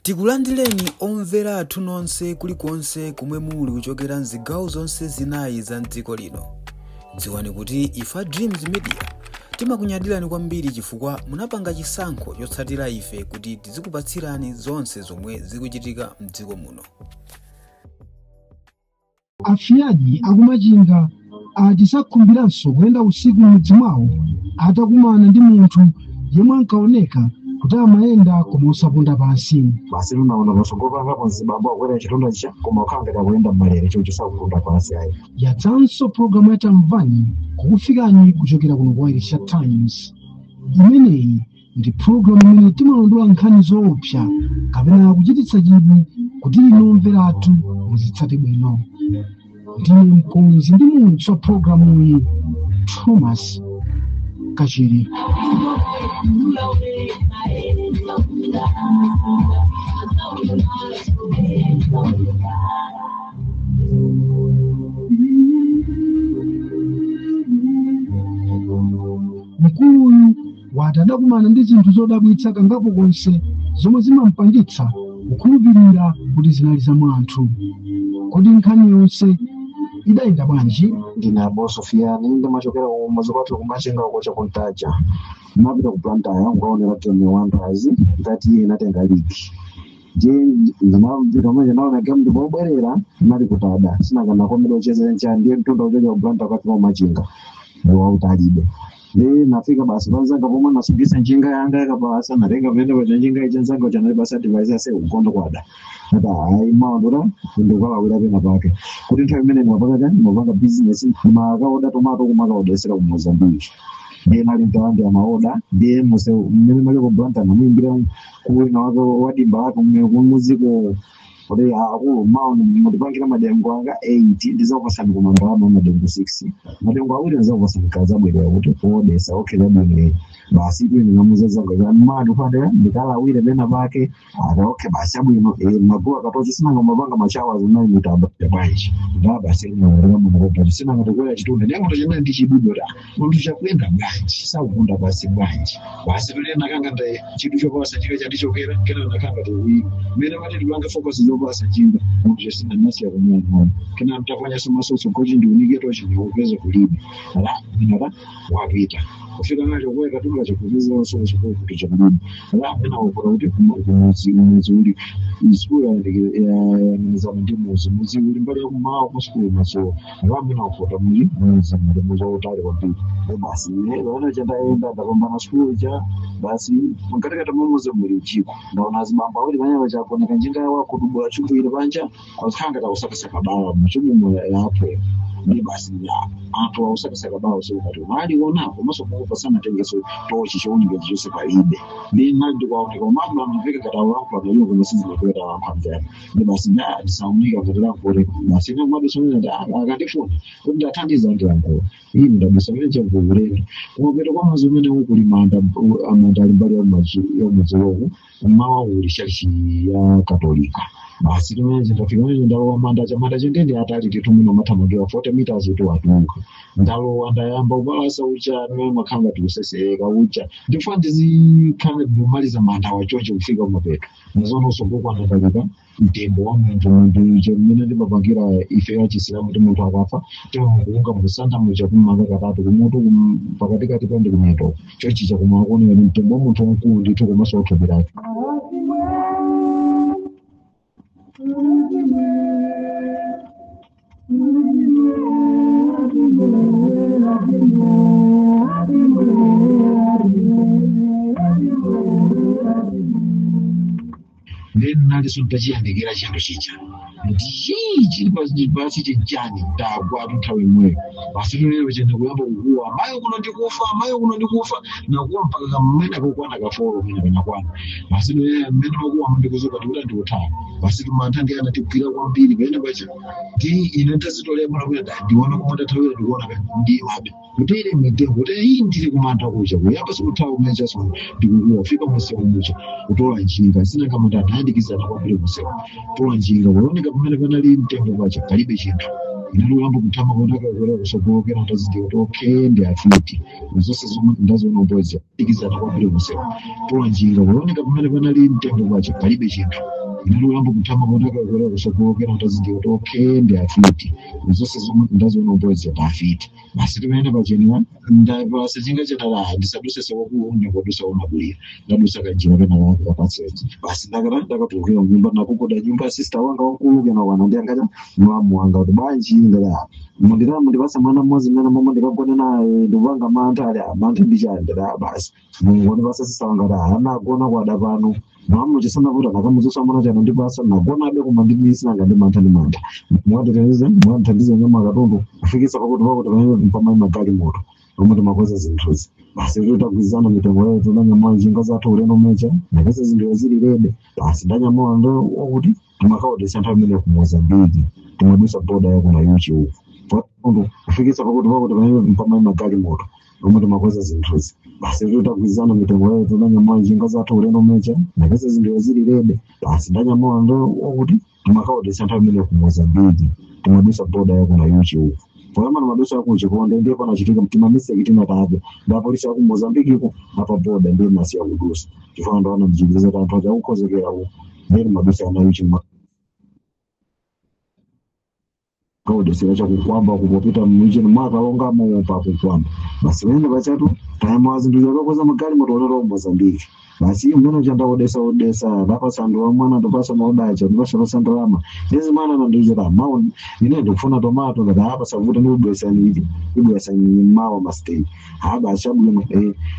Tikulandireni omvera athu nonse kulikonse kumwe muli kuchokera mzigawo zonse zinayi za mdziko lino. Dziwani kuti ifa Dreams Media timakunyadirani kwambiri chifukwa munapanga chisankho chotsatira ife kuti tizikupatsirani zonse zomwe zikuchitika mdziko muno. Afiyaji akumachinga ati sakhumbiranso kuyenda usiku m'mudzi mwawo atakumana ndi munthu yemwe ankaoneka kuti amayenda koma osaponda pansi. Basi lunaona masongo panga mzibambo akwera chitunda cha koma ukhanga takuyenda mmalere choncho sakukunda pansi ayi. Yatsanso programu ya Tamvani kukufikani kuchokera kuno kwa Asia Times. Imeneyi ndi programu imene timalondola nkhani zoopsa kapena kuchititsa chidwi kuti inu omvera athu muzitsate bwino. Ndine mkonzi ndi muulutsi wa programu iyi, Thomas Kachiri. Mkuluyu wati adakumana ndi zinthu zodabwitsa kangapo konse zomwe zimampangitsa kukhulupirira kuti zinali za munthu. Kodi nkhani yonse idayenda bwanji? Ndine Abo Sofiani, ndimachokera kumudzi kwathu kumachinga uko chakuntaja. Ndinapita ku Blantyre kukaonera Tony Wanderers ngati iye inatenga ligi. Ndiye ndinapita pamene ndinaona game ndikobwerera ndinali kutada sinakanakomera uchezera nchani ndiye mtunda uchoka ku Blantyre ukafika kumachinga ndiwautalibe. Ndiye nafika basi panzanga pomwe nasungisa njinga yanga yakapasa natenga pamene paja njinga ija nzanga uja nali basi adivise ase ukondo kwada. Ati hayi maondora ndikukalawira pena pake. Kuti nthawi imene ndimapanga chani ndimapanga business ndimakaoda tomato kumakaodesera ku Mozambique. Ndiye nali mtawandi amaoda ndiye muse mmene mali ku Blantyre namuyimbira kuwina wake wadimba wake kumuziko kuti akulu mawu mutipangira madengo anga 8 ndizakupasani koma ndalama madengo 6 madengo awiri ndizakupasani kazabwerera kuti kuodesa okay zabwino basi ine ndinamuzazanga manu pande ndikalawire pena pake ati okay basi abwino maguwa katochi sinanga mapanga machawa zinayi mutamba bwanji nda basi ine sinanga tikwera chitunda ndengo tochena ndi chidudo ta munthu chakuyenda bwanji sakukunda basi bwanji basi tule nakanga nda chidu chopasa chika chandichokera kena nakanga tiwiri mmene mati tipanga focus zopasa chimba munthu chasina nasi yakumuyang'ana kena mtafanya somasoso kuti ndiunike tochi ndikupeza kulibe ala minata wapita kufika nacho kuweka tunga chakupeza soko chakupita chakulibe ala mina ukora kuti kumuzi uli sukulu yayang'anizana ndi muzi muzi uli mbali yakumawa kwa sukulu masowa ala mina ukota muli muzi muli muzi wautali kwambiri basi ine chandaenda ndapambana sukulu cha basi mkatikati mwamuzi muli uchiko ndaona azibambo awiri panyapa chakoneka njinga yawo akudubula chubwire panja akukhanga takusakasaka bawa muchubumo yapwe ndi basi anthu ausakasaka bawa usiku mali ona komanso kukupa sanatengeso tochi chowunika chonse palibe ndi nali ndikuwaoneka komatu amaveka katawankho analiwo koma sizimaveka tawankho amvera ndi basi ndisaunika katilankhule basi ine kumadusomera akandifuna kuti ndathandiza ndilankhula ine ndabusamene chakukulera kumapeto kwa mwezi umene ukuli manda amanda ali mbali yamumadzuloku mmawa uli chalichi ya Katolika. Basi tumene ndafika mene ndalowa manda cha manda chindende atali titu muno mathamangira 40 meters kuti watuluka ndalowa ndayamba kupalasa ucha mmene makhanga tikuseseka ucha ndifuna ndizikhala ndimaliza manda wachocho kufika kumapeto nazononso kokwanandalika mtembo wa munthu munthu mmene ndimapangira ife ya chisilamu kuti munthu akafa timamukunga musanda mucha kumanga katatu kumutu pakatikati pandi kumendo chochi chakumakuonera ni mtembo wa munthu wamkulu ndithu komanso wathupi lake. Then naliso ndachiyandikira chinthu chija ndichichi pasi chinjani ndagwa nthawi imweyo basi lero chene kuyamba kukuwa mayi kuno ndikufa mayi kuno ndikufa nakuwa mpaka kamene kakukwana kafolo kumene kanakwana basi lero mmene makuwa ndikuzuka ndikuti ndikuthawa basi tumantha ndi anatigwira kwambiri pamene pacha ndi ine ndazitolera mwana kuti ndione komwe ndathawira ndikuona ndimabe kuti ine mitengo kuti iyi ndili kumantha kucha kuyamba sikuthawa kumene chaso ndikukuwa fika munsewu mucha kutola njinga sina kama ndandiyandikizana kwambiri munsewu kutola njinga kuoneka pamene panali mtengo pacha palibe chinthu Inaluyamba kutama kutaka kukwera kusogolokera ndazidziwa kuti okay, ndi afiti. Zonse zomwe ndaziona umbozi tikizana kwambiri kusewu pola njinga kuoneka pamene panali mtengo pacha palibe chinthu. Inaluyamba kutama kutaka kukwera kusogolokera ndazidziwa kuti okay, ndi afiti. Zonse zomwe ndaziona umbozi ndi afiti. Basi timene pacheniwa ndapasa chinga chenala ndisaduse sewakulu nyakudusa umakulira ndadusa kanjira kena kake kapatsenzi. Basi ndakata ndakatulukira nyumba nakukoda nyumba sister wanga wankulu kena wana ndiyangacha mlamu wanga kuti bwanji ndala mundira mundipasa mwana mmodzi mmene momwe ndikagone naye ndikupanga mantha ali mantha ndichani ndada. Basi mungondipasa sister wanga kuti anagona kwada pano mwamu chisanavuta nakamuzusa mwana chano ndipasa nagonabe koma ndimisinanga ndi mantha ndi mantha mwatithandize mwatithandize nyama katundu kufikisa pakuti pakuti pamene pamene magalimoto omwe timakoza zinthuzi. Basi tutagwizana mitengo yetu ndanyamula njinga zathu ulendo mecha nakese zinthu zililebe. Basi ndanyamula ndo wakuti timakaodesa nthawi imene ku Mozambique timadusa boda ya kuna yuchi uku katundu kufikisa pakuti pakuti pamene pamene magalimoto omwe timakoza zinthuzi. Basi tutagwizana mitengo yetu ndanyamula njinga zathu ulendo mecha nakese zinthu zililebe. Basi ndanyamula ndo wakuti timakaodesa nthawi imene ku Mozambique timadusa boda ya kuna yuchi uku poyamba madusa kuchikonde ndiye panachitika mtima miseki tinatabe ndapolisi aku Mozambique iko apa boda ndiye masiya kudusa chifukwa ndo anamjigiriza anthu aja akukhozekera ku ndiye madusa ana yuchi kaodesera chakukwamba kupopita mwichini mwakalongamo pakukwamba. Basi pamene pachatu tayamawa zinthu zakakoza magalimoto onera ku Mozambique. Basi mmene chandaodesa odesa ndapasa anthu amwana ndopasa maodacha ndipasa ndalama izi mwana nandichita mawu ine ndikufuna tomato ngati apa savuta ndikubwesani ivi ibwesani mawa masteni haba achabwino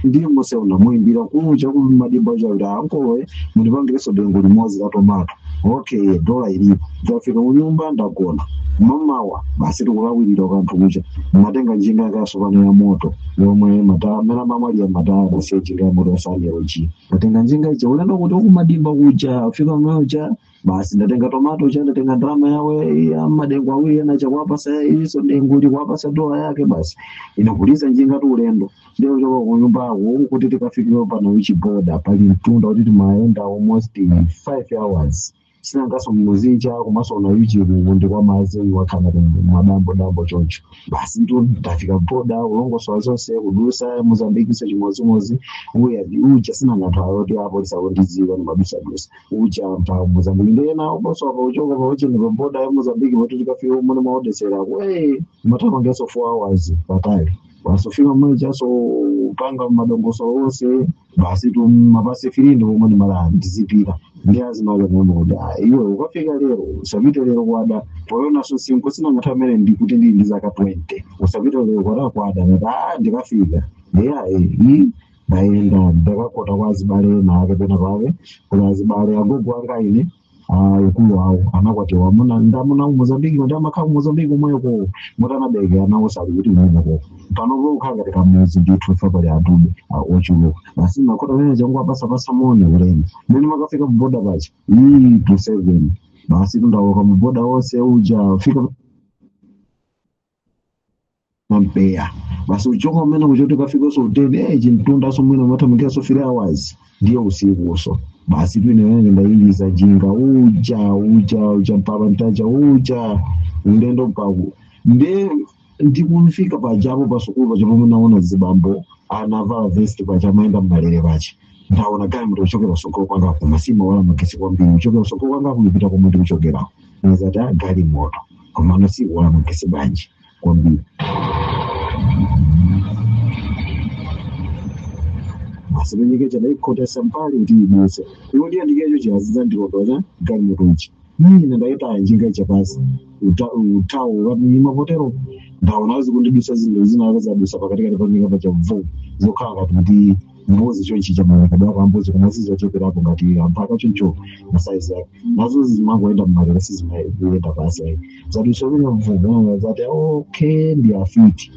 ndiye mose unamuimbira kucha kumadimba chakuti ankowe mundipangireso dengo limodzi la tomato. Okay, dola ilipo ndafika kunyumba ndagona mamawa. Basi tikulawirira kanthu kucha matenga njinga yakasopano ya moto yomwe mata mena mamwaliya mataya basi njinga ya moto osaniyochi ndatenga njinga ija ulendo kuti ukumadimba kuja fika mauja. Basi ndatenga tomato cha ndatenga ndalama yawe ya madengo awiri ena chakwapasa iso dengo likwapasa dola yake. Basi inakuliza njinga tu ulendo ndio kuchoka kunyumba ako kuti tikafikire pano uchi boda pali mtunda kuti timayenda almost 5 hours sinangaso muzicha komanso una uchi ndi kwa mazi wakhala madambo dambo choncho. Basi ndu ndafika boda ulongosowa zonse kudusa Mozambique se chimodzimodzi uya uja sinanganthu ayoti apolisi akundidziwa ni madusadusa uja pa Mozambique ndiye nawo boso apa uchoka pauchini pa boda ya Mozambique poti tikafika umene maodesera we matamangeso 4 hours patali wasofika mwechaso upanga madongoso onse. Basi tu mapasi filindi pomwe ndimala ndizipita ndi azimale kumene kuti iwe ukafika lero usapite lero kwada poyonaso sinko sinangatha amene ndikuti ndili ndi zaka 20 usapite lero kwada kwada ngati ndikafika ndiya ndayenda ndakakota kwa azibale nake pena pake kuti azibale agogo anga ine ukulu awo anakwatiwa amuna ndamuna ku Mozambique ndi amakhala ku Mozambique omweko mutanabeke anawo sali kuti mwemeko panopo kukhala ngati kamuzi ndithu ife pali antube ochuluka. Basi makota amene changu apasapasa mone ulendo mmene makafika kuboda pacha to 7 basi tundawoka muboda wonse uja fika mampeya. Basi uchoka umene kuchoti kafikonso uteni chimtundaso mwina umathamangiranso 3 hours ndiye usikuso. Basi twine ndayiliza jinga uja uja uja mpaka mtaja uja ulendo mpaku ndiye ndikumfika pajapo pasukulu paja pomwe naona zibambo anavala vesti paja amayenda mmalere paja ndaona galimoto kuchokera usogolo kwanga koma simawala magesi kwambiri kuchokera usogolo kwanga kupita komwe ndikuchokerako nazati galimoto komano sikuwala magesi bwanji kwambiri. Basi penyeke chadaikhoteresa mpali kuti ibuse iwo ndiye ndikecho chiazidza ndilondoza galimoto ichi ine ndayitaya njinga icha pasi utawu nyuma potero ndaona zikundidusa zinthu zina zadusa pakatikati panyika pacha mvu zokhala ngati kuti mbuzi chonchi chamaonekadwa kwa mbuzi koma sizocheperapo ngati mpaka choncho masaizi yake nazo zimangoenda mmalere sizimayenda pasi ayi zadusa penya mvu zati okay ndi afiti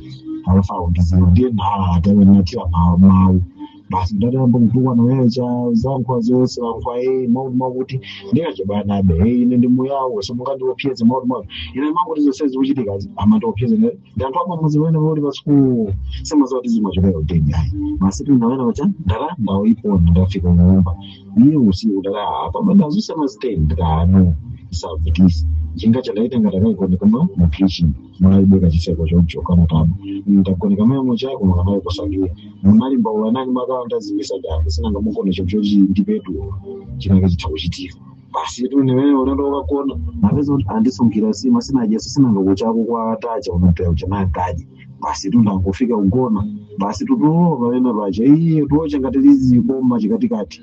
alafu ndiziwo ndiye natira mawu. Basi ndatamba kutukwana wecha zankhwa zonse lankhwa mauti makuti ndikachibwanabe ine ndi muyawo simungandiopyeze mauti mauti ine manguti zonse zikuchitika amandiopyeze ndi anthu amamuzi wene poli pa sukulu simaziwa kuti zimachokera kuteni ayi. Basi tinawena pacha ndala ndawoipona ndafika kunyumba iye usiku ndala apa mandazuse maziteni ndala no isavutise Njinga chandaitenga ndakaigoneka mu kitchen munalibe chiseko choncho kamataba ndagoneka maya muchako makanali kusangira munali mbawula nani makala ndazimisa ndani sinanga mugone choncho ndi petulo chinenge chitha kuchitika basi tu nimene ulendo wakakona napeza andisungira sima sinajeso sinanga kuchako kwa tacha unopewa chanankaji basi tu ndangofika kugona basi tutulo pamene pacha iye tuocha ngati lizikoma chikatikati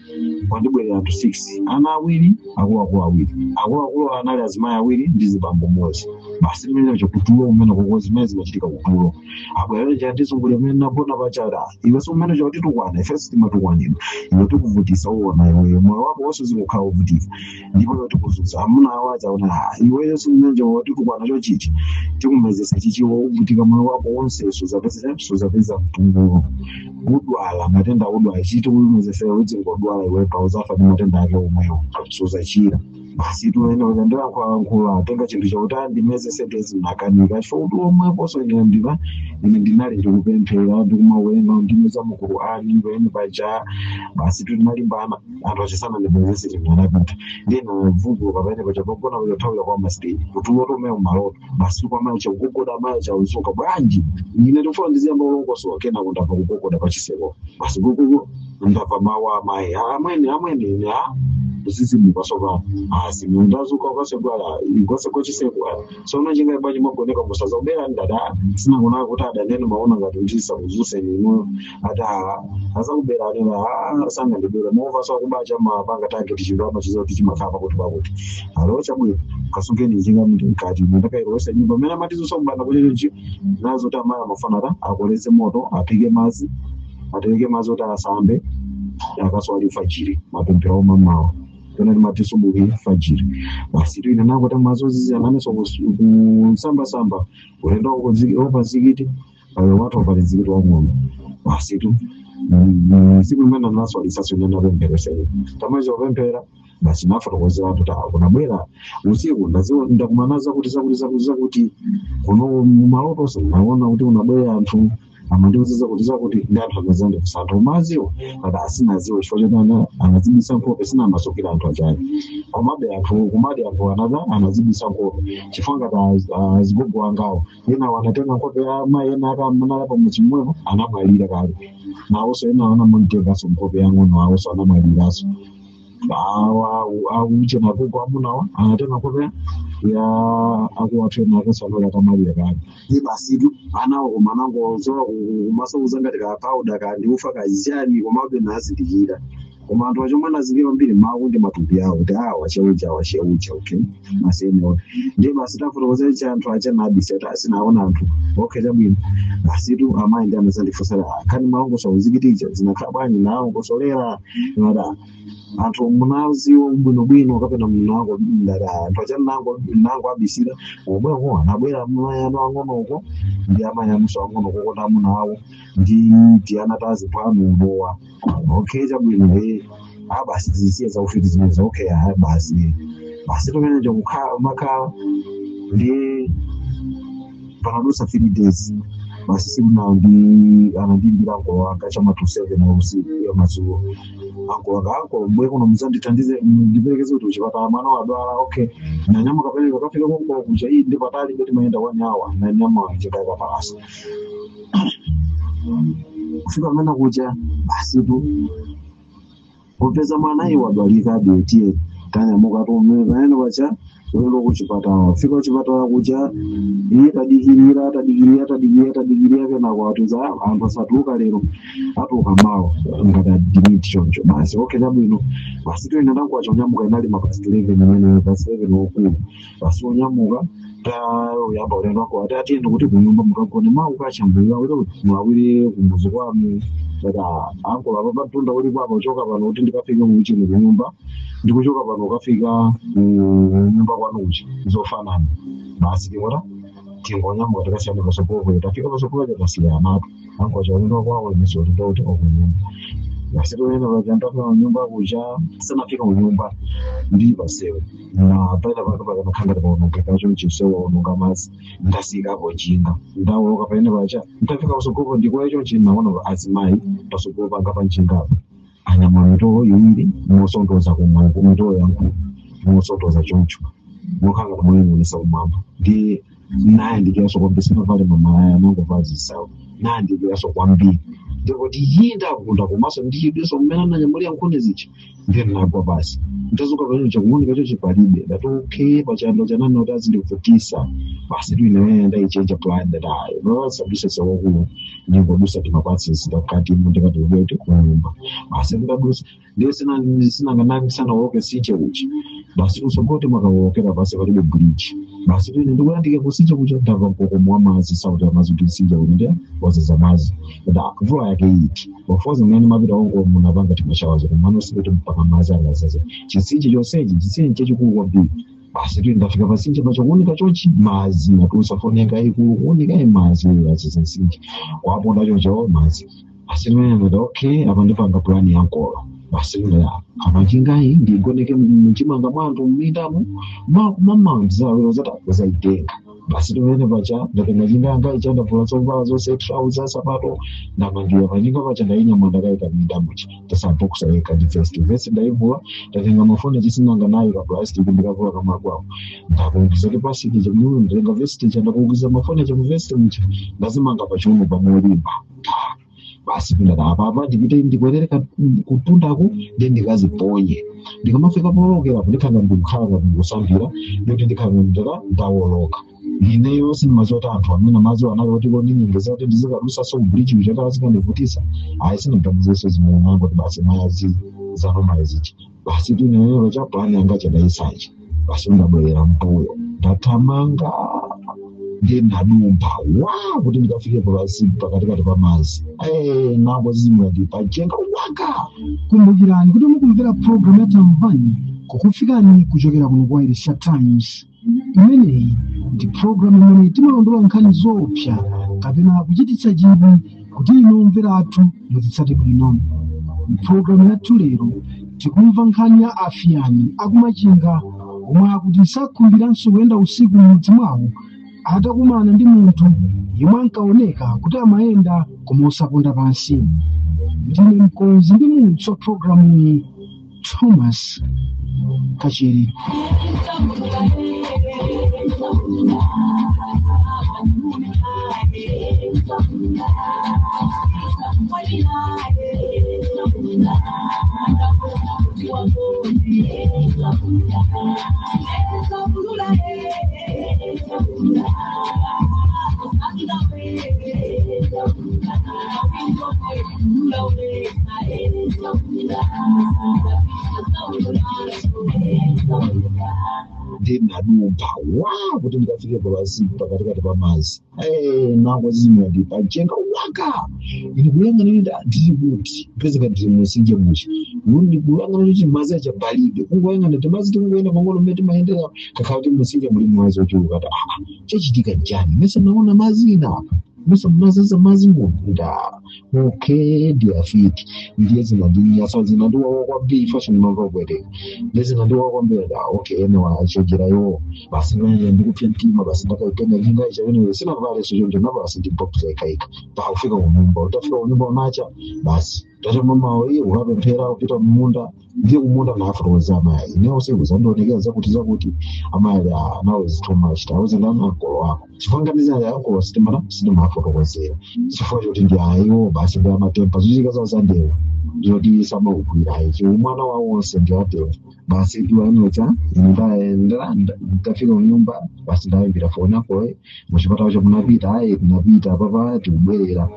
kwandibwerera anthu 6 ana awiri akuluakulu awiri akuluakulu anali azimayi awiri ndi zibambo mmodzi basi timenecho kutulo kumene koko zimene zimachitika kutulo abwerera chandizungulira kumene napona pachata iwe sikumene chautitukwana ife sitimatukwanidwa iwe tikuvutisa uwona iweyo moyo wako wonse zikukhala uvutika ndipo iwe tikuzunza amuna awo achaona iweyo sikumene chautitukwana chochichi tikumezesa chichiwo uvutika moyo wako wonse suzapeza mpumulo udwala matenda udwala chiti umezesera udzingodwala iwe pauzafa ndi matenda ake omwewo suzachira basi tuende ndoyankhulayankhula atenga chinthu chakuti andimezese nakanika chifukwa kuti omweponso ine ndiva ine ndinali ndikupemphera ndikumawerenga ndimeza mu Qur'ani pamene paja basi tinalimbana anthu achisana ndimezese chinthu anapita ndiye navumbuluka pamene paja pogona paja thawira kwa masiteni kutulo tomweyo maloto basi kwamayi chakugogoda amayi chauzuka bwanji ine ndikufuna ndiziyamba ulongosowa kenako ndamva kugogoda pachiseko basi gugugu ndamva mawu amayi amwene amwene ine a kuzizimuka sopano asi mundazuka ukasekwala ikoseko chisekwa sono chinga bwanji mwagoneka musaza kubera ndada sinakuona kuti adanene maona ngati ndisa kuzuse nino ata azakubera anena sanga ndibera mova so kubacha mapanga take tichindwa machizo kuti chimakhala kuti pakuti alo chabwino kasungeni njinga mntu mkati ndakairowesa nyumba mene matizo sobana kuti nchi nazo tamaya mafanara akoleze moto apike mazi atereke mazi kuti asambe akaswali fajiri mapemphero omamawa pena timati fajiri basi tu ine nako tamazozizi ananeso kusambasamba ulendo wapazikiti watu wapalizikiti wang'ono basi tu siku limene naswalisaso ine napemphera sene tamaza kupemphera basi nafotokozera anthu ta kunabwera usiku ndakumana zakuti zakuti zakuti zakuti kuno mumalotoso naona kuti unabwera anthu amandiuza zakuti zakuti ndi anthu amazandikusa anthu umaziwa ati asinaziwe chifukwa choti anazibisa nkhope sinamasukira anthu achayo komabe anthu kumadi anthu anata anazibisa nkhope chifukwa ngati azigogo angawo ena wanatenga nkhope ya amayi ena akamunala pamudzi mmwepo anamwalira kale nawonso ena anamutenganso nkhope yang'ono awonso anamwaliraso auche nagogo amunawa anatenga nkhope ya akuwathu ena akesanoli atamwalira kale iye basitu anawo koma anangozowa kumasauza ngati kapauda kandiufa kachani komabe nazindikira koma anthu achomwe anazindikira kwambiri mawu ndi matupi awo kuti awa cheucha awa cheucha okay masemewo ndiye basi tafotokozera cha anthu achanabisa kuti asinaona anthu okay chabwino basitu amayi ndi amazandifunsira khani malongoso uzikiticha zinakhala bwanji nalongosolera nada anthu munaziwa bwinobwino kapena mnango ndada anthu achanango nango abisira omweko anabwera amayi anu ang'onoko ndi amayi anuso ang'onoko kota amuna awo ndi tiyana tazipha mbowa okay chabwino basi zisiye zaufiti zimenezi okay basi basi tumenecho kukhala makhala ndi panadusa 3 days basi siku ndi anandimbira ankolo wanga chama 27 usiku ya madzulo ankolo wanga ankolo mbwe kuno muzandithandize ndiperekeze kuti kuchipatala mwana wadwala okay nanyamuka pamene pakafika konko kucha iyi ndi patali ngati mayenda 1 hour nanyama chikaka palasa kufika pamene kucha basi tu popeza mwana iye wadwalika abetiye tanyamuka pamene pacha ulendo kuchipatala fika kuchipatala kucha iye tadikirira tadikirira tadikirira tadikirira kenako atuza anthu asatuluka lero atuluka mawa ngati adimiti choncho basi okay chabwino basi toyenda nankuwacha unyamuka inali mapasi 11 imene pasi 11 wokulu basi unyamuka tayamba ulendo wako ati atiyende kuti kunyumba mukagone mawu kachambuya kuti mulawire kumuzi kwanu but ankolo apa patunda ulipo apa uchoka pano kuti ndikafike kuchini kunyumba ndikuchoka pano ukafika kunyumba kwanu uchi zofanana basi tingota tingonyamuka tikasiyana pasopoko tafika pasopoko tasiyana anko acha ulendo kwawo ineso ulendo kuti okunyumba basi toyenda pachantafika kunyumba kucha sanafika kunyumba ndi pasewe na paita pake pakanakhala paonongeka chonchi msewu waononga madzi ndasiyikapo njinga ndawoloka paene pacha ndafika pasogolo ndikuya chonchi naona azimayi pasogolo panga pa njingapo anyamula mitolo iwiri mosondoza kumwangu mitolo yankulu mosondoza choncho Mokhanga moyang'anisa kumwamba ndi nayandikiraso kwambiri, sinavale mamalaya, anangovala zisawu, nayandikiraso kwambiri ndikuti iye ndakunda komanso ndichidwiso mmene ananyamulira nkhuni zicha. Ndiye ndinagwa pasi, ndazuka pamene chakuoneka cho chipalibe. Ndati okay, pachando chanani kuti azindivutisa basi tu. Ine ndayichenja plan, ndati ayi, nosaduse sewokulu ningodusa timapatsi ndakati ndikati ubwete kunyumba basi. Ndikadusa ndiye sinanganangisanawoke sinche uchi basi usogoti makawokera basi palibe bridge basi. Ine ndikuyandike kusinja kucha, ndamva mkokomo wa madzi, sauti ya madzi kuti sinja kuti ndiye wazaza madzi. Nda mvula yake iti wafoza mmene mapita ongo munapanga timashawazo kumano sikuti mpaka madzi angazaze chitsinje chonsechi, chitsinje chachikulu kwambiri basi. Tu ndafika pasinje pachokuoneka chochi madzi natusa foni yanga ikulu kuoneka madzi azaza msinje waponda chocho madzi basi. Timene ndati okay, apa ndipanga plani yankolo basi. Apa njingayi ndigoneke mchimanga mwanthu mmindamo makumamamzawero zatakuzaitenga basi. Timene pacha ndatenga njinga yanga icha, ndavula zovala zonse, trouser, sapato, ndamangira panjinga pacha, ndainyamula, ndakaika mminda mucha, ndasaboksa yekha ndi vest, vest ndaivula. Ndatenga mafoni achisinanga nayo ka plastic, ndikavula kamagwawo, ndakungiza ti plastic chamuno. Ndatenga vest icha, ndakungiza mafoni acha mu vest mucha, ndazimanga pachiuno pamolimba basi. Ndati apapa ndipite ndikwerere kutundako, ndiye ndikaziponye. Ndikamafika polokerapo ndikhanga ndikukhala ngati ndikusambira, ndikuti ndikhanga ndata ndawoloka. Ineyo sindimaziwa anthu amene amaziwa anali kuti koninyengeza kuti ndizikadusaso kubridge kuchata azikandivutisa. Ayi, sinaganizeso zimene, nangoti basi mayazi zanomali zichi basi. Tineyo cha plani yanga chadayisachi basi. Ndabwerera mbuyo, ndathamanga, ndiye ndadumba wa kuti ndikafike pasi pakatikati pa madzi. Nango zimwe ndi pajenga waka. Kumbukirani kuti mukumvera programu ya Tamvani kukufikani kuchokera kuno kwa Irisha Times. Imeneyi ndi programu imene timalondola nkhani zoopsa kapena kuchititsa chidwi kuti inu omvera athu muzitsate bwino. Mpulogalamu yathu lero tikumva nkhani ya afiyani akumachinga omwe akuti sakhumbiranso kuyenda usiku m'mudzi mwawo atakumana ndi munthu yemwe ankaoneka kuti amayenda koma osaponda pansi. Ndine mkonzi ndi muulutsi wa programu iyi, Thomas Kachiri. Ndinadumba wa kuti ndikafike pasi pakatikati pa madzi. Nango zimwe ndi pajenga waka. Ine kuyang'anira ndiri kuti pezeka ndiri musinje mucha, ndikuyang'ana kuti madzi acha palibe, kungoyang'ana timadzi tikungoyenda pang'ono mmene timayendera, kakhala kuti musinje muli madzi ochuluka. Ta chachitika njani? Mese naona madzi ina apa, mese munazaza madzi muno. Nda okay, ndiyafiti ndiye zinandinyasa, zinandiwawa kwambiri, fashion mamva kubwereka ndiye zinandiwawa kwambiri. Da okay, anyway, achojera iwo basi, ndinenge ndikupsa mtima basi. Ndakaitenga njinga icha anyway, sinavaleso choncho nabasi ndibokisa ikaika pakufika kunyumba. Utafika kunyumba unacha basi, tacha mama iye ukapemphera kupita mumunda. Ndiye kumunda nafotokoza amayi, inewo siku zandionekera zakuti zakuti. Amayi, ah, now is too much, tauze ndani ankolo wako chifukwa nganiza ankolo sitimana sitimafotokozera chifukwa choti ndi ayiwo basi, ndi amatempa zochitika zawo zandewu zoti samaugwira ichi umwana wawo wonse ndi atempa basi. Iwanocha ndafika kunyumba basi, ndayimbira foni akoe, muchipatala cho munapita? Ayi, tinapita, papa tikubwerera.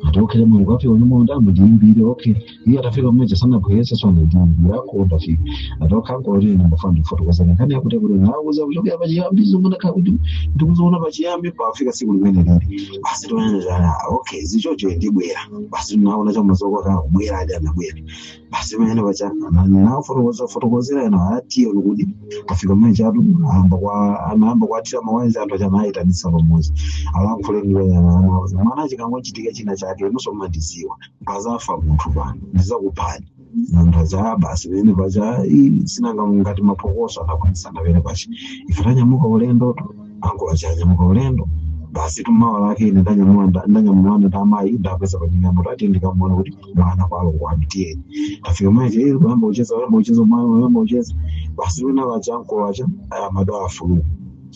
Ati okay, mungu kafika kunyumba ndamu ndiyimbire. Okay, iye atafika mmeja sanabwerese so anandiyimbira ako, ndafika. Ati okay, ankolo tili ndimafuna ndifotokozana nkhani yakuti kuti nauza kuchokera pachiyambi zomwe kuti ndikuzoona pachiyambi pafika tsiku limene lili basi. Timanena okay, zichocho ndibwera basi. Naona chamazoko akakubwera adi anabwera basi pamene pacha nafotokoza fotokozera ena atiye kuti kafika mmene chatu amba kwa anayamba kuatira mawenzi anthu acha anayitanitsa pamodzi alankhuleniwe mwana chikangochitika china chake inonso mmandiziwa, pazafa munthu pano, ndizakuphani. Anthu acha basi pamene pacha sinanga ngati maphokoso anakwanisana pamene pacha. Ife tanyamuka ulendo, angola chanyamuka ulendo. Basi tumawa lake ine ndanyamulana ndi amayi, ndapeza pa nyumba yamoto ati ndikamuona kuti mwana kwa alongo anu, tiyeni. Tafika mwache kuyamba kucheza, kuyamba kucheza, kuyamba kucheza. Basi wina wacha ankolo acha amadwala fulu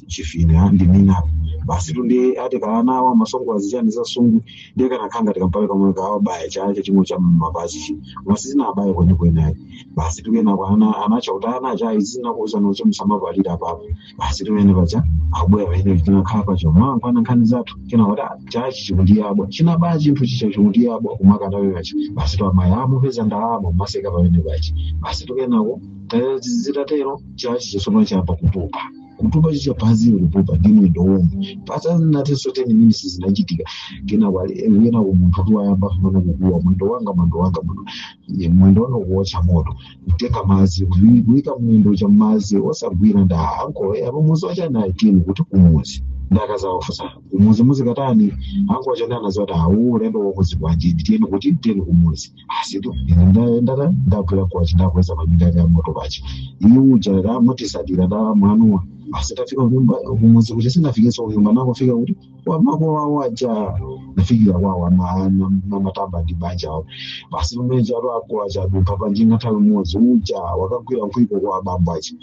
chifine ndi minapo. Basi tundi ati kalanawo amasongo azichani za sungu ndiye kana khanga tikampale kamwe kawa baya chache chimwe cha mapazi koma sizina abaye kwenikweni ayi. Basi tikuyena kwa ana anacha kuti ana acha izina kuuzana kuti musamapalira apapo. Basi timene pacha akubwera pamene tinakhala pacho mwankwana nkhani zathu kena kuti chachi chikundiyabwa chinabaya chinthu chicha chikundiyabwa kumakana pacha. Basi twamayi amupeza ndalama mumaseka pamene pacha. Basi tikenako zitatero chachi chisopano chayamba kutupa, kutupa chicha paziri kutupa ndi mwendo womwe pasanatinso 10 minutes zinachitika. Kena munthu tiwayamba pamene kukuwa, "Mwendo wanga, mwendo wanga, mwendo wanga kuwotcha moto!" Kutenga madzi kuyika mwendo cha madzi osagwira. Nda anko apo muzi wachana tini kuti kumuzi ndakazawafusa kumuzi muzikatani anko achana anaziwa kuti awu ulendo wakuzi bwanji, tiyeni kuti tiyeni kumuzi. Asitu ine ndata ndagwira kwachi ndakweza panyumba ya moto pachi iye uja ndamutisatira ndamwanuwa. Basi tafika kunyumba kumuzi kuti sinafikenso kunyumba nakufika kuti wamakolo awo aja nafikira kwawo namatamba ndi banja awo. Basi pamene chato akulu achadumpha panjinga nthawi imodzi uja wakagwira nkhwiko kwa abambo achi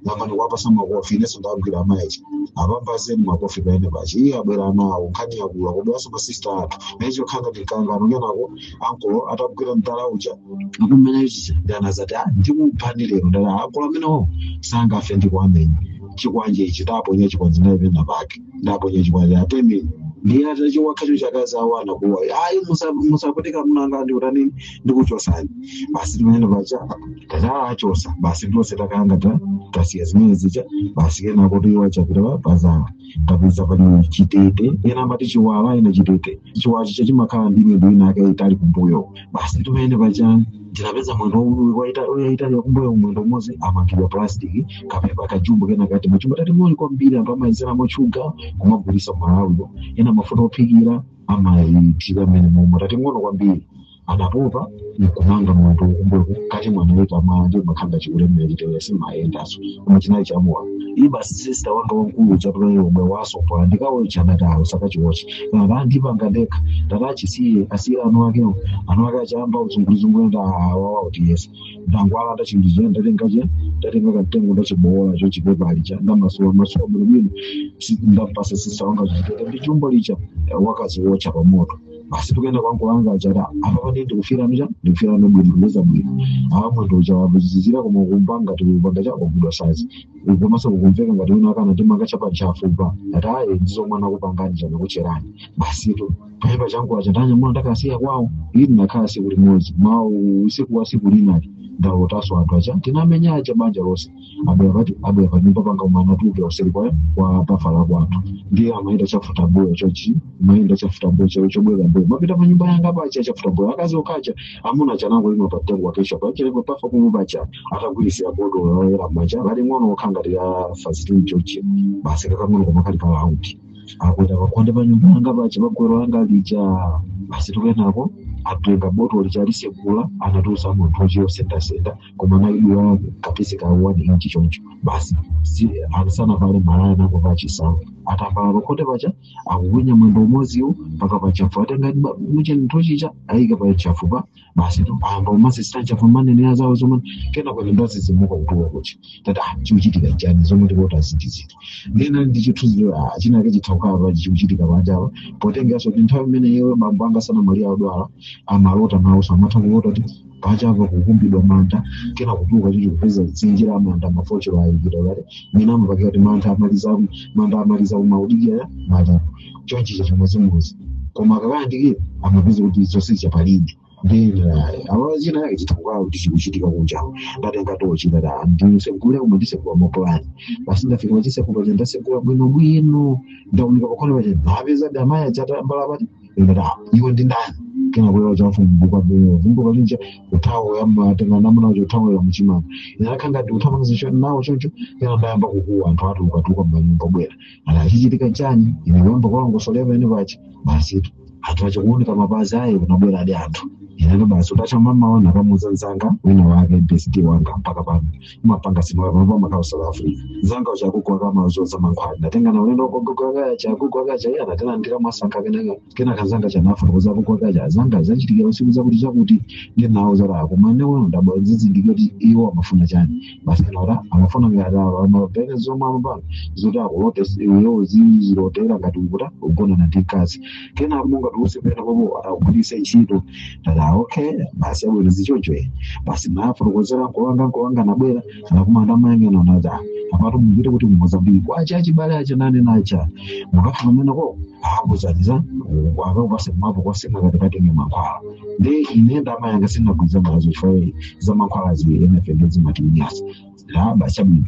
nambani kuwapasa makofi. Inenso ndagwira amayi achi apambazeni makofi pamene pachi. Iye abwera nawo nkhani yakula kubweranso masista athu naye chokhala ngati mkangano. Kenako ankolo atagwira mtala uja akumenya chicha ndi anazati, "Ah, ndikuphani lero." Ndati ankolo amenewo sangafe ndikuamenya chikwanje ichi. Ndaponya chikwanje naye pake ndaponya chikwanje atemeni ndiye atachiwakhacho chakazi awana kuwa ayi musaputika munanga ndikutanini ndikuchosani. Basi timene pacha tatachosa basi tonse takanga tasiya zimene zija. Basi kenako tiwa chapita pazawa tapeza pali chitete, ena amati chiwala, ena chitete. Chiwala chicha chimakhala ndi miyendo ina ake itali kumbuyo. Basi timene pacha ndinapeza mwendo waitali wakumbuyo, mwendo umodzi amangidwa plastic kapepa kajumbo kena kati majumbo tating'ono kwambiri anthu amayezera mochuga kumagulisa Malawiyo, ena mafuta ophikira amayithira mmene momwe tating'ono kwambiri. Anapopa nkumanga mwendo wakumbuyo kati mwanaweka mwana makhanga chikulemera chitewera simayendaso koma chinali chamoyo. Iye basi sister wanga wankulu chapulani omwe wasopa ndikawocha ndatawo sakachiwocha kana ndipanga ndekha ndakachisiye asiyire anu akewo anu ake achayamba uzungulizunguli ndawawa kuti yesa ndangwala ndachinjizira ndatenga che ndatenga kamtengo ndachibowola cho chipepa licha ndamasuwa masuwa bwinobwino ndampasa sister wanga chitete ndi chumbo licha wakaziwocha pamoto. Basi tukenda kwangu wanga achati apa pane ndikufirano cha ndikufirano bwino ndikuza bwino apa mwendo ucha wabuzizira koma kumpanga tikupanga chako kugudwa sazi komanso kukumveka ngati wina akana timanga chapa chafupa ati ayi ndizomwe anakupangani chanakucherani. Basitu paipa changu acha ndanyamula ndakasiya kwawo ili ndinakhala siku limodzi mwa usiku wa siku linali ndalotaso anthu acha tinamenya acha banja lonse abwera pati abwera panyumba panga umana tuke useri kwa pafala kwathu ndiye amayenda chafuta mbuyo chochi mayenda chafuta mbuyo cho chobwera mbuyo mapita panyumba yanga pacha chafuta mbuyo akazi okacha amuna chanango imwe patengo wakesha pacha pafa kumubacha atagwirisira bodo loyera macha kali ng'ono okhanga tika facility chochi basi kakang'ono koma kali kalaundi akwera pakhonde panyumba yanga pacha pagwero langa lija. Basi tukenako atenga boto lija lisegula anatusa munthu ochiyosendasenda koma naidula kapisi ka 1 inch choncho. Basi sanavale malaya nako pachisawo atambala pakhonde pacha akukwinya mwendo umodziwo mpaka pachafu atenga muche nthochicha ayika pachafu pa basi amba umasisita nchafu manenera zawo zomwe. Kenako ine ndazizimuka kutuwa kuchi tati ah chikuchitika chani zomwe tikuota zintiziti ndina ndi chithunzi chinake chithauka chikuchitika pachapa potengeranso kuti nthawi imene iwe bambo anga sanamwalira odwala amalota nawonso amatha kulota kuti pachapa kukumbidwa manda kena kutuluka chichi kupeza dzinji la manda mafochero ayikira kati mwina amapakira kuti manda amaliza manda amaliza kumaudikira maliro chonchicha chimodzimodzi koma akakayandikira amapeza kuti zonse chapalibe. Ndine awa china yake chithauka kuti chikuchitika kunjawo ndatenga tochi ndati ndisegule koma ndisegula mopulani. Basi ndafika pachisegula pacha ndasegula bwinobwino ndaunika pakhonde pacha ndapeza amayi achatambala pati ndati iwe ndi ndani? Kena kulewa chafumbuka vumbuka linja kuthawa yamatenga namuna chothawa ya muchimanga inakhala ngati kuthamangiza nawo choncho. Kena ndayamba kukuwa anthu atuluka m'manyumba bwera ala achichitika chani ine kuyamba kulongosolera pamene pacha. Basi anthu achikuoneka mapazi ayi kunabwera adi anthu. Inalo basi utacha mama wana kamuza nzanga wina wake best wanga mpaka pano mapanga sino pama South Africa nzanga uchakugwa kama uzoza mankhwala ndatenga na ulendo kugwa kacha kugwa kacha yana tena ndira masanka kenaka kena kanzanga cha nafa kuza kugwa kacha zanga zachitika usiku zakuti zakuti ndi nawo zara kumane wono ndabwa zizi ndikoti iwo amafuna chani basi nora amafuna ngati amapene zomwe amapanga zoti akulote iwo zilotera ngati ukuta ugona na ndikazi kena munga tuuse pena popo akugwiritse ntchito ndati okay basi abwino zichochoe basi nafotokozera nkuwanga nkuwanga nabwera anakumanda mayange naonaza apatu mupite kuti mumozambiki kwacha achibale acha nane nacha mukafika meneko akuzaniza akakupase mapo kwasema katikati ngemankhwala ndi ine ndamayanga sinagwiza mazo chifukwa za mankhwala ziwiri enefe zimatinyasa basi abwino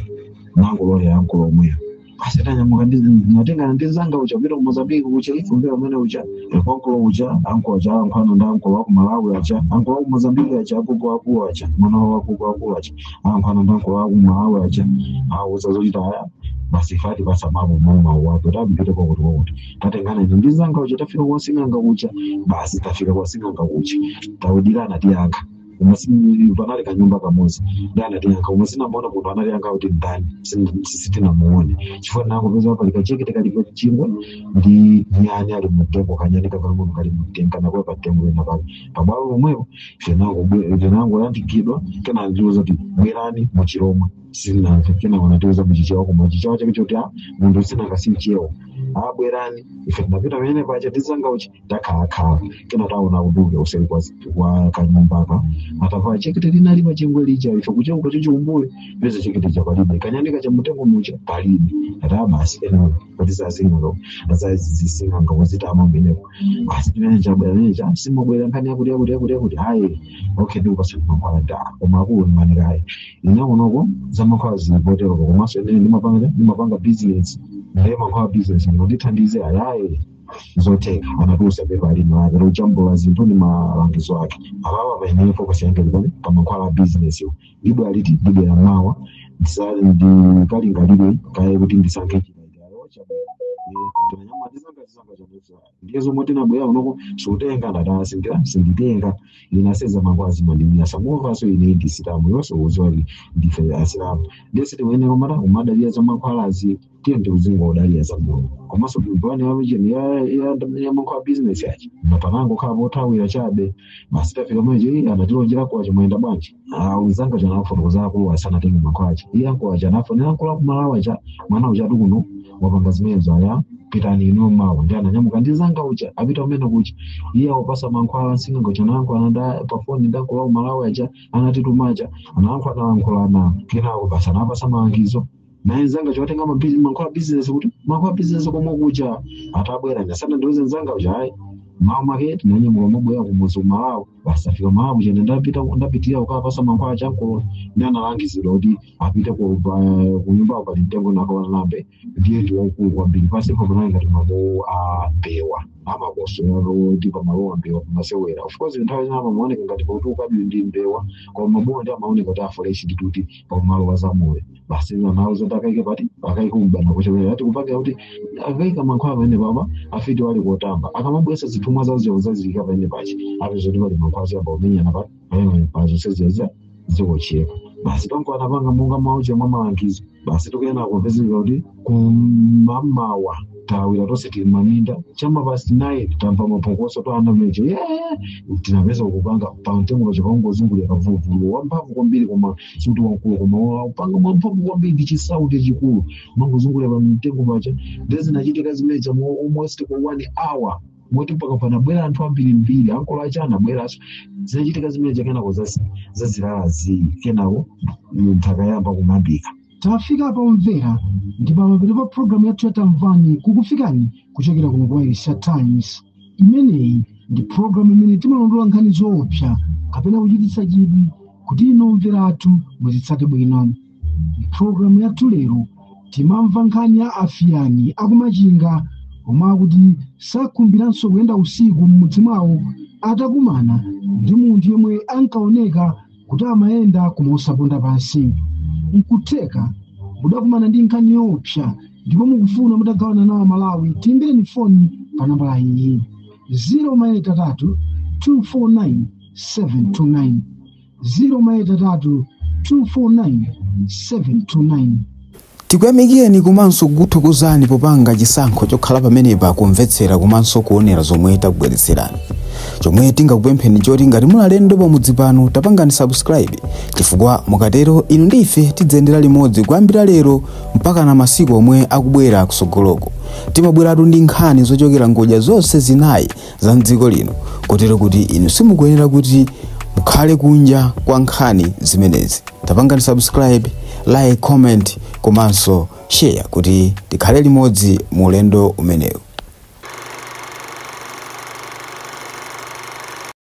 nangololera nkulomweyo basi tanyamuka natengana ndizanga ucha kupita ku Mozambique kucha ifumbira umene ucha kwankolo ucha anko acha ankhwano ndi ankolo aku Malawi acha ankolo aku Mozambique acha agogo akulu acha mwana wa agogo akulu acha ankhwano ndi ankolo aku Malawi acha auza zochita aya basi fati pasamapo moma wapo tapite kwakuti kwakuti tatengana ine ndizanga ucha tafika kwa sing'anga kucha basi tafika kwa sing'anga kucha tawudirana tiyankha panali kanyumba kamuzi ndi anatiyankha koma sinamuona munthu anatiyankha kuti ndani sitinamuone chifukwa nakupeza pali kachekete kali pachingwe ndi nyani ali mtengo kanyani kapang'ono kali mtengo kanakuwa patengo ina pake pabwalo pomwepo tinangoyandikidwa kena andiuza kuti bwerani muchiromwe sinamve kena wanatiuza muchichewa koma chichewa chake choti munthu sinakasichewa abwerani ife tinapita pamene pacha tizanga uchi takhalakhala kena taona kuduka useri kwa kanyumbaka atavaa chekete linali pachingwe lija ife kucheuka chochikumbuyo peza chekete cha palibe kanyani cha mutengo mucha palibe ata basi kena kuti zazing'anga azazising'anga kuzitama mmeneko basi timene chabwera mene cha simabwera nkhani yakuti yakuti yakuti yakuti ayi okay ndikupasa mankhwala nda koma akulu ndimaneka ayi ine kunoko zamankhwala zilipoteropo komanso ine ndimapanga business ndiye mankhwala business ndithandize ayayi zotheka anatiusa pepa alimi wake lojambula zinthu ndi malangizo ake apapo paine focus yange lipali pa mankhwala a business yo libwe aliti libwera mawa ndikalingalire kaye kuti ndisankhe ndiye zomwe tinabwera unoko sutenga ndati sinditenga ine aseza mankhwala zimandimiyasa muvaso ine ndisilamu yonso uziwa ndife asilamu ndiye sitiwene komata umadalira za mankhwalazi tiye ndiuzingodalira za Mulungu komanso pulani ya mankhwala business yachi mapanango khala pothawira chabe basi tafika mweje anatilonjera kwacho mwenda bwanji uzanga chanafotokoza akulu asanatenge mankhwalachi iye ankowacha anafonera ankulu akumalawi acha mwana uchatu kuno wapanga zimenezo aya pitani ino mawa ndi ananyamuka ndizanga ucha apita umene kucha iye awapasa mankhwala nsing'anga ucha anayankhulana nda pafoni ndi ankulu akumalawi acha anatitumacha anayankhulana kenako basi anapasa malangizo naye nzanga chotenga mankhwala business kuti mankhwala business komwe kucha atabwera ndasana ndiuze nzanga ucha ayi mawa make tinanyamuka mabwera kumuzi kumalawi basi afika malawi chene ndapitira kukapasa mankhwala chankolo ndi analangizidwa kuti apite kunyumba pali mtengo nakawalambe ndiye ndi waukulu kwambiri pasipo panali ngati mabowo a mbewa amakoso kuti pamalowa mbewa pamasewera of course nthawi zina pamaoneka ngati pakuti ukadwi ndi mbewa koma mabowo ndi amaoneka kuti afureshi ndi kuti pamalowa zamoyo basi nawo zoti akaike pati akaike kumbana kuchemera ati kupanga kuti akaika mankhwala pamene papa afiti wali kotamba akamabwesa zithumwa zawo zawo zaziyika pamene pachi apeza kuti pali mankhwala ziyamba kumenyana pati pamene pazo seziyeza zikucheka basi tonko anapanga monga mauche mwa malangizo basi tikuyena kupezeka kuti kumamawa tawira tonse tili maminda chama past 9 tamva maphokoso to ana mecho ye tinapeza kupanga pamtengo pacho paungozungulira kavuluvulu wamphamvu kwambiri koma sikuti wankulu koma wapanga mwamphamvu kwambiri ndi chisauti chikulu mangozungulira pamtengo pacha ndiye zinachitika zimenecha almost kwa 1 hour moti mpaka panabwera anthu ambirimbiri ankolo acha anabweranso zinachitika zimenecha kenako zazilala zii kenako nthaka yamba kumambika. Tafika pomvera ndi pamapeto pa programu yathu yatamvani kukufikani kuchokera kuno kwa Asia Times. Imeneyi ndi programu imene timalondola nkhani zoopsa kapena kuchititsa chidwi kuti inu omvera athu muzitsate bwino. Programu yathu lero timamva nkhani ya afiyani akumachinga omwe akuti sakhumbiranso kuyenda usiku m'mudzi mwawo atakumana ndi munthu yemwe ankaoneka kuti amayenda koma osaponda pansi. Nkutheka mudakumana ndi nkhani yoopsa ndipo mukufuna mutagawana nawo Malawi, tiyimbireni foni pa nambala iyi 083 249 729, 0 3 249 729. Tikuyamikeni komanso kukuthokozani popanga chisankho chokhala pamenepa kumvetsera komanso kuonera zomwe takubweretserani. Chomwe tingakupempheni choti ngati muli alendo pamudzi pano, tapangani subscribe, chifukwa mukatero inu ndi ife tidzayendera limodzi kuyambira lero mpaka na masiku omwe akubwera kusogoloko. Timabweratu ndi nkhani zochokera ngodya zonse zinayi za mdziko lino, kotero kuti inu simukuyenera kuti mukhale kunja kwa nkhani zimenezi. Tapangani subscribe, like, comment komanso share kuti tikhale limodzi mu ulendo umenewu.